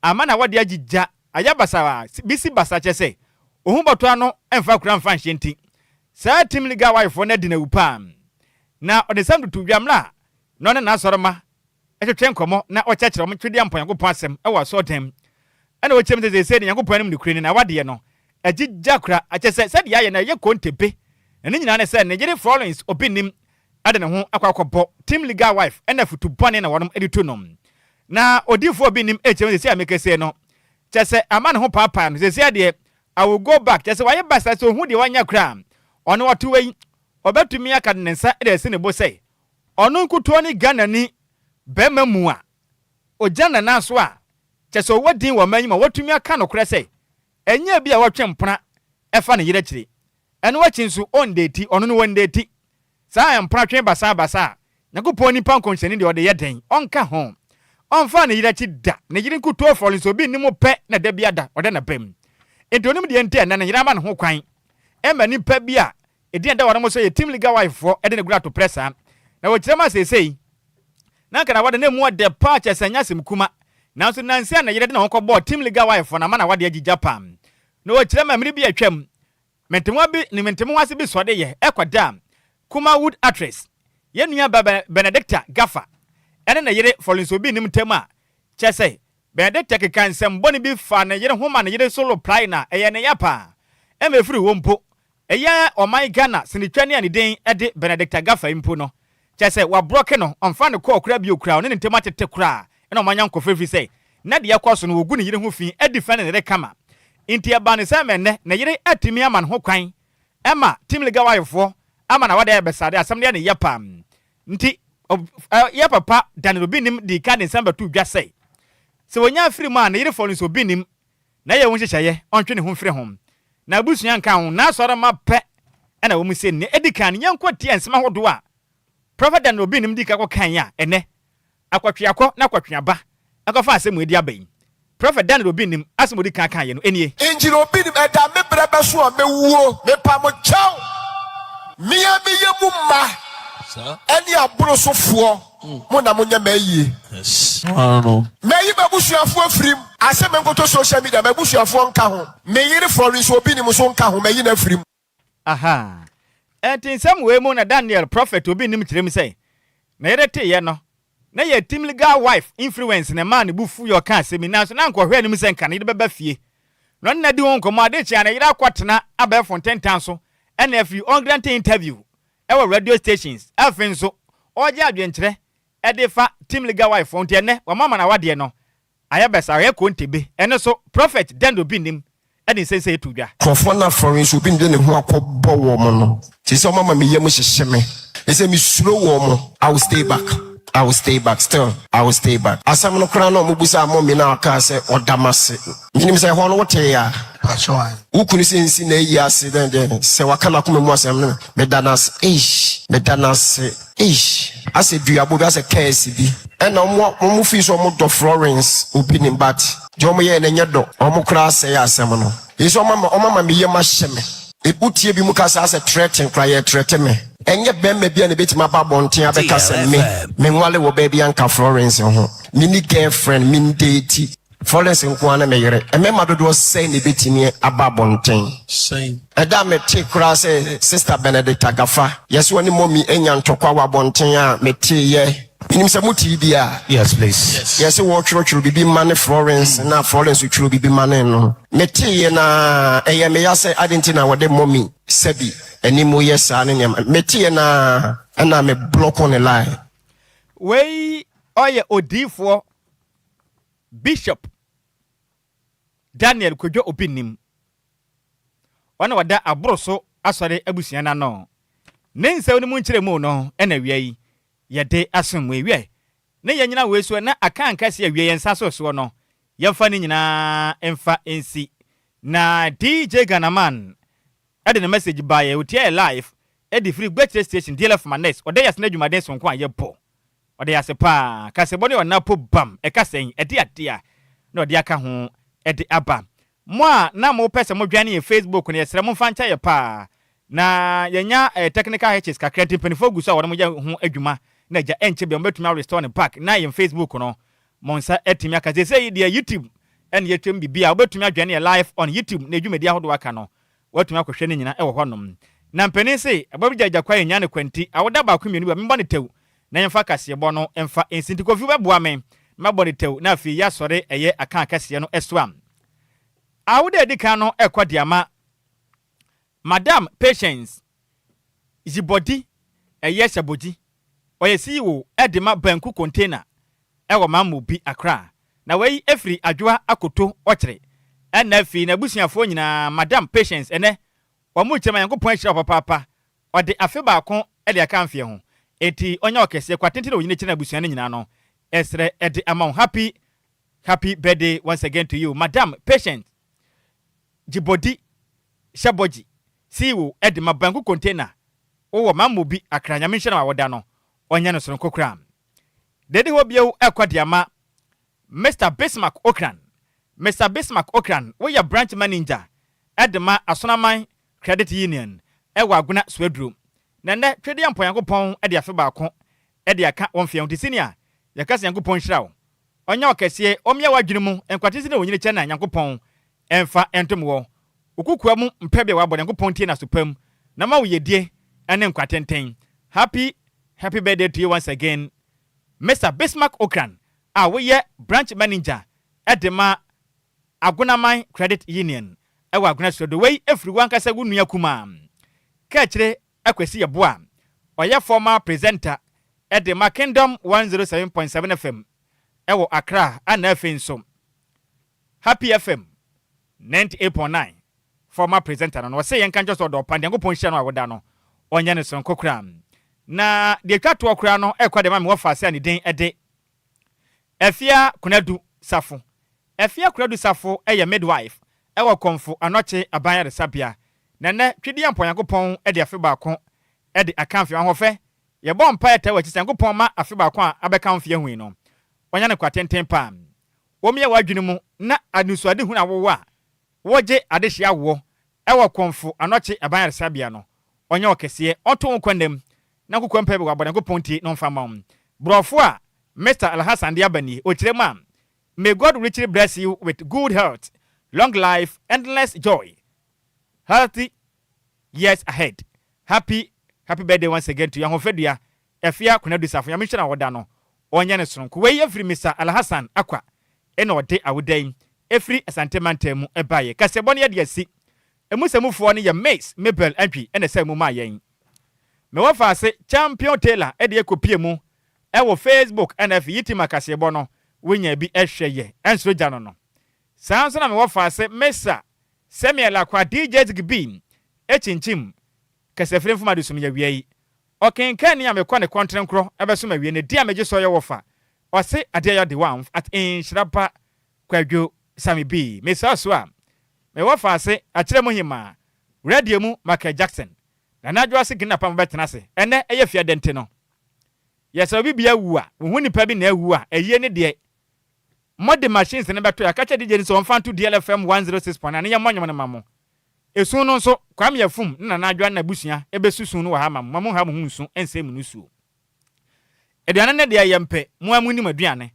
ama n'awadeɛ agyigya ayɛ basaa bi si basaa kyerɛ sɛ ohu bɔtɔ ano mfa akura mfa nhyɛ nti saa Team Legal Wife foɔ no adi no awu paa. Na ɔde nsɛm totoo dwa mmerɛ a na ɔne n'asɔremma twetwe nkɔmmɔ na ɔkyerɛkyerɛ wɔn Twedeampɔn Nyankopɔn asɛm wɔ asɔrdan mu. Ɛna ɔkyerɛ mu sɛ seesei de Nyankopɔn anim nokorɛ ni na awadeɛ no agyigya kora kyerɛ sɛ sɛdeɛ ayɛ no ɛyɛ kontebe na ne nyinaa ne sɛ ne yere Florence Obinim de ne ho akɔ akɔbɔ Team Legal Wife ɛna afutu bɔne na wɔnom de tu no. Na odiyifoɔ Obinim ɛkyerɛ mu seesei a mekasa yi no kyerɛ sɛ ama ne ho paapaa no seesei deɛ I will go back kyerɛ sɛ wayɛ basaa sɛ ɔhu deɛ wanya koraa ɔno ɔte wei ɔbɛtumi aka de ne nsa de asi ne bo sɛ ɔno nkutoo ne Ghanani barima mu a ɔgyina ne nan so a kyerɛ sɛ ɔwɔ din wɔ ɔman yi mu a watumi aka nokorɛ sɛ ɛnyɛ obi a ɔtwe mpena fa ne yere akyire. Ɛno akyi nso ɔndeeti, ɔno no ɔndeeti. Saa mpena twe basabasa a Nyankopɔn nipa nkɔnhyɛni deɛ ɔde yɛ dɛn? Ɔnka ho. Ɔmfaa ne yere akyi da. Ne yere nkutoo fɔre nso obi nni mu pɛ na da biara da ɔda n'abam. Enti onim deɛ nti a ɛnnɛ ne yere ama ne ho kwan ma nipa bi a edin a ɛda wɔn so yɛ Team Legal Wife foɔ de no gura atoprɛ saa. Na wɔkyerɛ mu a seesei na anka n'awade no emu ɔdɛ paa kyerɛ sɛ ɛnyɛ asɛm kuma. Nanso nnansa a ne yere de ne ho kɔbɔɔ Team Legal Wife foɔ no ama n'awade agyigya paa. Na wɔkyerɛ mu a mmere bi a atwam Mentemoa bi ne mentemoa ase bi sɔde yɛ ɛkɔ da a Kumawood actress, yɛn nua ba Benedicta Gafah ɛne ne yere Florence Obi nim ntam a, kyerɛ sɛ Benedicta keka nsɛm bɔne bi faa ne yere ho ma ne yere solo prae na ɛyɛ ne ya paa ɛma ɛfiri hɔ mpo ɛyɛ ɔman Ghana sinitwani a ne din de Benedicta Gafah yi mpo no Kyerɛ sɛ, wɔabrɔke no, ɔmfa no kɔɔ koraa bio koraa, ɔne ne ntam atete koraa, ɛna wɔn ayɔnkofa ɛfiri sɛ, na deɛ ɛkɔ so no, wɔgu ne yere ho fi, adi fɛ ne ne yere kama. Nti ɛbaa no sɛ ma ɛnnɛ, ne yere atumi ama ne ho kwan ma Team Ligawayofoɔ ama n'awadeɛ ayɛ basaa deɛ asɛm no yɛ ne ya paa. Nti, yɛ papa Daniel Obinim dii kan de nsɛm bɛtoo dwa sɛ, sɛ wɔnya afiri mu a, ne yere fɔ no nso Obinim na ɛyɛ wo nhyehyɛeɛ, ɔntwe ne ho mfiri ho. N'abusua nka ho, n'asɔremma pɛ na wɔn se. Nea edi kan no, yɛnkɔ tie nsɛm ahodoɔ a Prɔfɛt Daniel Obinim dii kan kɔkaeɛ a ɛnnɛ, akɔtweakɔ na akɔtweaba akɔfa asɛm wei de aba yi. Prɔfɛt Daniel Obinim asɛm a ɔdi kan kaeɛ no nie. Engineer Obinim, ɛda me berɛ bɛso a mɛwuo, mepa mo kyɛw, me ara me yɛ mu mma ɛne aborosofoɔ. Mo na monyɛ m'ayie. Mayi m'abusuafoɔ afiri mu. Asɛ menkɔtɔ social media m'abusuafoɔ nka ho. Me yere Florence Obinim nso nka ho, mayi no afiri mu. Aha. Enti nsɛm wei mu na Daniel prɔfɛt obi nnim kyerɛ mu sɛ, ne yere teeɛ no, na yɛ team legal wife influence na ɛmaa ne bo fuiɛ ɔkaa asɛm yi, nanso na anka ɔhwɛ anim sɛ nka ne yere bɛba fie na ɔne no adi ho nkɔmmɔ. Ade kyee a ne yere akɔtena abɛɛfo ntentan so ɛna afiri ɔngrante interview wɔ radio stations afei nso ɔregye adwenkyerɛ de fa Team Legal Wife foɔ nti ɛnɛ wɔn ama no awadeɛ no ayɛ bɛsa ɔyɛ kontebe ɛno so Prophet Daniel Obi Nnim de nsɛnsɛi to dwa. Nkurɔfoɔ no afɔre nso obi de ne ho akɔbɔ wɔn no, te sɛ wɔama me yam hyehye me, te sɛ mesuro wɔn. I will stay back, I will stay back, still I will stay back. Asɛm no koraa na wɔbisaa mummy no a ɔkaa sɛ ɔda m'ase. Menim sɛ ɛhɔ no wotee a. Wo kunu sɛ nsi n'ayi ase dɛn dɛn, sɛ waka n'akoma mu asɛm no, meda no ase, eish, meda no ase, eish. Asɛ duabɔ bi, asɛ curse bi. Ɛna ɔmo ɔmo feel sɛ ɔmo dɔ Florence Obinim but deɛ ɔmo yɛɛ no ɛnyɛ dɔ. Ɔmo koraa asɛe asɛm no. Seesei ɔmo ama ɔmo ama me yam ahyɛ me. Wotie binom kasa asɛ threaten koraa yɛretrɛte me. Ɛnyɛ bɛrima bi a na ebetumi aba abɔnten abɛka sɛ me menwale wɔ baabi anka Florence ho. Menni girlfriend, mendeeti. Florence nko ara ne me yere. Mmarima dodoɔ sɛn na ebetumi aba abɔnten? Ɛda a metee koraa sɛ Sista Benedicta Gafa, yɛse ɔne Mummy anya ntɔkwa wɔ abɔnten a meteeɛ. Menim sɛ motee bi a. Yes, please. Yɛse wɔretwerɛtwerɛ biribi ma ne Florence na Florence twerɛ biribi ma ne no. Meteeɛ no ara, ɛyɛɛ me ya sɛ adɛn nti na wɔde Mummy sɛbi anim yɛ saa ne nneɛma. Meteeɛ no ara ɛna me block ne line. Wei ɔyɛ odiyifoɔ Bishop Daniel Kwadwo Obinnim. Ɔna ɔda Aboroso Asɔre abusua no ano. Ne nsɛm no mu nkyerɛmu no na awia yi yɛde asom mo. Ewiɛ ne yɛnyina wei so na aka anka sɛ awie yɛn nsa so soɔ no yɛmfa ne nyinaa mfa nsi. Na DJ Ghanaman de ne message baeɛ, ɔtiaeɛ live de firi Gbekyire Station, DLF Manes. Ɔda yɛn ase n'adwumaden sononko a yɛbɔ. Ɔda yɛn ase paa. Kaseɛbɔ ne ɔna po bam, ɛka sɛn, ɛde adeɛ a na ɔde aka ho de aba. Mo a na mopɛ sɛ mo joine yɛn Facebook no yɛsrɛ momfa nkyɛ yɛ paa. Na yɛnya technical hitches kakra nti mpaninfoɔ gu so a wɔnom yɛ ho adwuma na agya ɛnkyɛ biara wɔbɛtumi a restore no back na yɛn Facebook no mo nsa atumi aka. Seesei yi deɛ YouTube ɛna yɛtwam biribiara wobɛtumi a joine yɛ live on YouTube na dwumadi ahodoɔ aka no woatumi akɔhwɛ ne nyina wɔ hɔnom. Na mpanin se ɛbɔ bi gya agya kwa yɛnnya no kwa nti awoda baako mmienu bi a membɔ no tɛw na yɛmfa kaseɛbɔ no mfa nsi nti Kofi wobɛboa me mabɔ no tɛw na afei yɛasɔre ɛyɛ aka akɛseɛ no so a awoda a ɛdi kan no ɛkɔ de ama Madam Patience Zibɔdi ɛyɛ Hyɛbɔgyi ɔyɛ CEO de ma Banku Container ɛwɔ Mammobi Accra na wei ɛfiri Adwoa Akoto Ɔkyere ɛna afei n'abusuafoɔ nyinaa Madam Patience ɛnɛ wɔn rekyerɛ ma Nyankopɔn ahyira wo papaapa Ɔde afe baako de aka mfeɛ ho enti ɔnya ɔkɛseɛ kwa tenten a ɔnyini kyɛn abusua no nyinaa no ɛsrɛ de ama wo happy happy birthday once again to you madam patient gyibɔdi hyɛbɔgyi CEO de ma banku container wowɔ mammo bi akra nyame nhyira wo awoda no ɔnyɛ no soronko koraa deɛ ɛdi hɔ bio ɛkɔ de ama Mister Bismarck Okran Mister Bismarck Okran woyɛ branch manager de ma Asonaman Credit Union wɔ Agona Suaduro. Na nnɛ Twedeampɔ Nyankopɔn de afe baako de aka wo mfeɛ ho nti senior yɛka sɛ Nyankopɔn nhyira wo, ɔnyɛ wo kɛseɛ, ɔmmia w'adwene mu nkwatenten ne onyini kyɛ na Nyankopɔn mfa ntom wɔ wo kokoa mu mpɛ bia wabɔ Nyankopɔn ntie n'aso pa mu na ma wo yɛdie ne nkwa tenten. Happy Happy birthday to you once again Mister Bismarck Okran a woyɛ branch manager de ma Agonaman Credit Union wɔ Agona Suado. Wei firi w'ankasa wo nua kumaa Kaakyire Akwasi Yeboah a ɔyɛ former presenter de ma Kingdom 107.7 FM wɔ Accra ɛna afei nso Happy FM 98.9 former presenter no no. Ɔse yɛnka nkyerɛ sɛ ɔdɔ ɔpa nti Nyankopɔn nhyira no a woda no ɔnyɛ no soronko koraa. Na deɛ ɛtwa toɔ koraa no ɛkɔ de ma me wɔfaase a ne din de Afia Konadu Safo Afia Konadu Safo yɛ midwife wɔ Komfo Anokye Aban Ayaresabea, na nnɛ Twedeampɔ Nyankopɔn de afe baako de aka mfe Ahoɔfɛ, yɛbɔ mpaeɛ taa w'akyi sɛ Nyankopɔn ma afe baako a abɛka wo mfeɛ ho yi no, ɔnya no kwa tenten paa. Wɔmmia w'adwene mu na anisoadehunu a wowɔ a wogye adehyeɛ awoɔ wɔ Komfo Anokye Aban Ayaresabea no, ɔnyɛ wo kɛseɛ, ɔnto wo nkwa nna mu na nkokoam pɛ bi wɔ abɔ Nyankopɔn nti na ɔmfa mma wo. Borɔfo a Mister Alhassan de aba nie, ɔkyerɛ mu a, May God richly bless you with good health, long life, endless joy, healthy years ahead. Happy happy birthday once again to you Ahofadua Afia Konadu Safo Nyame nhyira wo da no ɔnyɛ no sononko. Wei ɛfiri Mister Alhassan Akwa ɛna ɔde awoda yi ɛfiri Asante mantam mu ɛbaeɛ. Kaseɛbɔ no yɛde asi. Emu sɛmufoɔ no yɛ Miss Mabel Antwi ɛna ɛsɛɛ mu maa yɛn. Me wɔfaase Champion Taylor ɛde ɛkɔpie mu Ɛwɔ Facebook ɛna afei Yitima kaseɛbɔ no wonya bi hwɛ yɛ ɛnsoro gya no no. Saa nso na mewɔ faase Mesa Samuel Akwa DJ Zigby ɛkyinkyim kasafire mfom adesum yɛ awia yi. Ɔkenkan ni a mekɔ ne kɔntrenkorɔ ɛbɛsom awie ne din a megye sɔ yɛ wɔfa ɔse adeɛ yɔ de wanf at nhyira ba Kwadwo Sammy B. Mesaa so a mewɔ faase akyerɛ mu hemaa Radio mu Michael Jackson Nana Adwoa se Ginna Pam bɛtena ase ɛnɛ ɛyɛ fiadɛnte no. Yɛsɛ obi bi awu a, wo ho nipa bi na awu a, ayie ne deɛ mode machines no bɛto. Yɛaka kyerɛ DJ no sɛ ɔmfa nto DLFM 106.9 ne yɛmmɔ nnwom no ma mo. Esu no nso, Kwame Afum ne Nana Adwoa ne n'abusua bɛsu su no wɔ ha ama mo. Mma monha mo ho nsu nsɛe mo nusuo. Aduane no deɛ yɛmpɛ, mo ara monim aduane.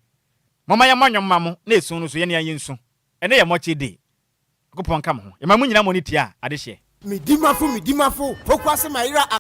Momma yɛmmɔ nnwom mma mo na esu no nso yɛn ara yɛnsu. Ɛnnɛ yɛ Mɔkye Day. Nyankopɔn nka mo ho. Yɛma mo nyinaa mo ani tua adehyeɛ. Medimafo medimafo pokuase mayera.